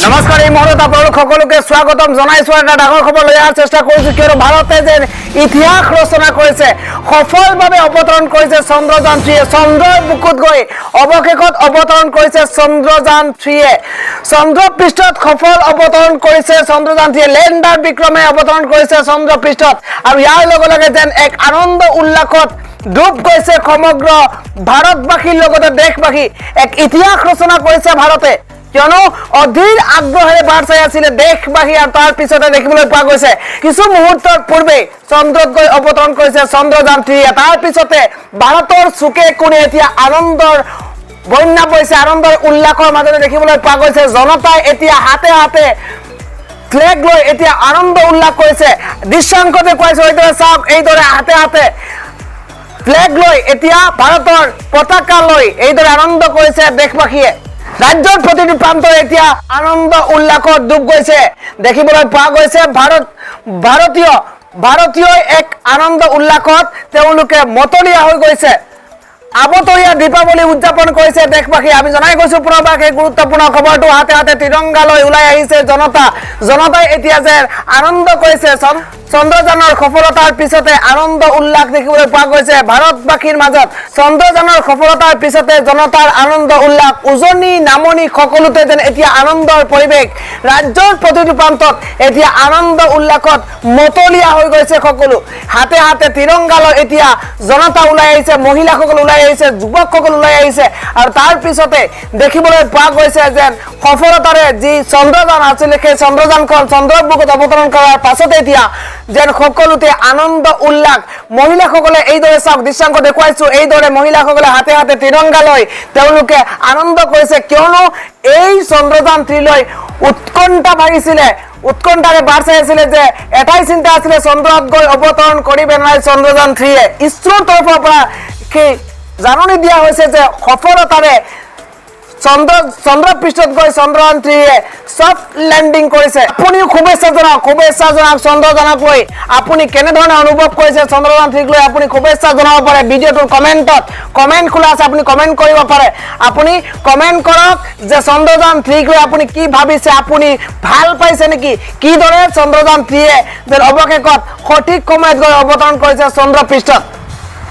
নমস্কাৰ, এই মুহূৰ্তত আপোনালোক সকলোকে স্বাগতম জনাইছো। এটা ডাঙৰ খবৰ লৈ অহাৰ চেষ্টা কৰিছো, কিয়নো ভাৰতে যেন ইতিহাস ৰচনা কৰিছে, সফলভাৱে অৱতৰণ কৰিছে চন্দ্ৰযান 3য়ে। চন্দ্ৰৰ বুকুত গৈ অৱশেষত অৱতৰণ কৰিছে চন্দ্ৰযান 3য়ে। চন্দ্ৰপৃষ্ঠত সফল অৱতৰণ কৰিছে চন্দ্ৰযান 3য়ে। লেণ্ডাৰ বিক্ৰমে অৱতৰণ কৰিছে চন্দ্ৰপৃষ্ঠত আৰু ইয়াৰ লগে লগে যেন এক আনন্দ উল্লাসত ডুব গৈছে সমগ্ৰ ভাৰতবাসীৰ লগতে দেশবাসী। এক ইতিহাস ৰচনা কৰিছে ভাৰতে, কিয়নো অধীৰ আগ্ৰহেৰে বাট চাই আছিলে দেশবাসী আৰু তাৰ পিছতে দেখিবলৈ পোৱা গৈছে কিছু মুহূৰ্তৰ পূৰ্বে চন্দ্ৰত গৈ অৱতৰণ কৰিছে চন্দ্ৰযান 3য়ে। তাৰ পিছতে ভাৰতৰ চুকে কোণে এতিয়া আনন্দৰ বন্যা বৈছে। আনন্দৰ উল্লাসৰ মাজতে দেখিবলৈ পোৱা গৈছে জনতাই এতিয়া হাতে হাতে ফ্লেগ লৈ এতিয়া আনন্দ উল্লাস কৰিছে। দৃশ্যাংশ দেখুৱাইছো, এইদৰে চাওক, এইদৰে হাতে হাতে ফ্লেগ লৈ, এতিয়া ভাৰতৰ পতাকা লৈ এইদৰে আনন্দ কৰিছে দেশবাসীয়ে। ৰাজ্যৰ প্ৰতিটো প্ৰান্তত এতিয়া আনন্দ উল্লাসত ডুব গৈছে। দেখিবলৈ পোৱা গৈছে ভাৰতীয় এক আনন্দ উল্লাসত তেওঁলোকে মতলীয়া হৈ গৈছে। আবতৰীয়া দীপাৱলী উদযাপন কৰিছে দেশবাসী। আমি জনাই গৈছো পুনৰবাৰ সেই গুৰুত্বপূৰ্ণ খবৰটো। হাতে হাতে তিৰংগা লৈ ওলাই আহিছে জনতা। জনতাই এতিয়া যে আনন্দ কৰিছে, চন্দ্ৰযানৰ সফলতাৰ পিছতে আনন্দ উল্লাস দেখিবলৈ পোৱা গৈছে ভাৰতবাসীৰ মাজত। চন্দ্ৰযানৰ সফলতাৰ পিছতে জনতাৰ আনন্দ উল্লাস, উজনি নামনি সকলোতে যেন এতিয়া আনন্দৰ পৰিৱেশ। ৰাজ্যৰ প্ৰতিটো প্ৰান্তত এতিয়া আনন্দ উল্লাসত মতলীয়া হৈ গৈছে সকলো। হাতে হাতে তিৰংগা লৈ এতিয়া জনতা ওলাই আহিছে, মহিলাসকল ওলাই আহিছে, যুৱকসকল ওলাই আহিছে আৰু তাৰ পিছতে দেখিবলৈ পোৱা গৈছে যেন সফলতাৰে যি চন্দ্ৰযান আছিলে, সেই চন্দ্ৰযানখন চন্দ্ৰৰ বুকুত অৱতৰণ কৰাৰ পাছতে এতিয়া যেন সকলোতে আনন্দ উল্লাস। মহিলাসকলে এইদৰে চাওক, দৃশ্যাংশ দেখুৱাইছো, এইদৰে মহিলাসকলে হাতে হাতে তিৰংগা লৈ তেওঁলোকে আনন্দ কৰিছে, কিয়নো এই চন্দ্ৰযান 3লৈ উৎকণ্ঠা বাঢ়িছিলে, উৎকণ্ঠাৰে বাট চাই আছিলে যে এটাই চিন্তা আছিলে, চন্দ্ৰত গৈ অৱতৰণ কৰিবে নাই চন্দ্ৰযান 3য়ে। ইছৰোৰ তৰফৰ পৰা সেই জাননী দিয়া হৈছে যে সফলতাৰে চন্দ্ৰপৃষ্ঠত গৈ চন্দ্ৰযান 3য়ে ছফ্ট লেণ্ডিং কৰিছে। আপুনিও শুভেচ্ছা জনাওক, শুভেচ্ছা জনাওক চন্দ্ৰযানক লৈ। আপুনি কেনেধৰণে অনুভৱ কৰিছে চন্দ্ৰযান 3ক লৈ, আপুনি শুভেচ্ছা জনাব পাৰে। ভিডিঅ'টোৰ কমেণ্টত কমেণ্ট খোলা আছে, আপুনি কমেণ্ট কৰিব পাৰে। আপুনি কমেণ্ট কৰক যে চন্দ্ৰযান 3ক লৈ আপুনি কি ভাবিছে, আপুনি ভাল পাইছে নেকি, কিদৰে চন্দ্ৰযান 3য়ে যেন অৱশেষত সঠিক সময়ত গৈ অৱতৰণ কৰিছে চন্দ্ৰপৃষ্ঠত।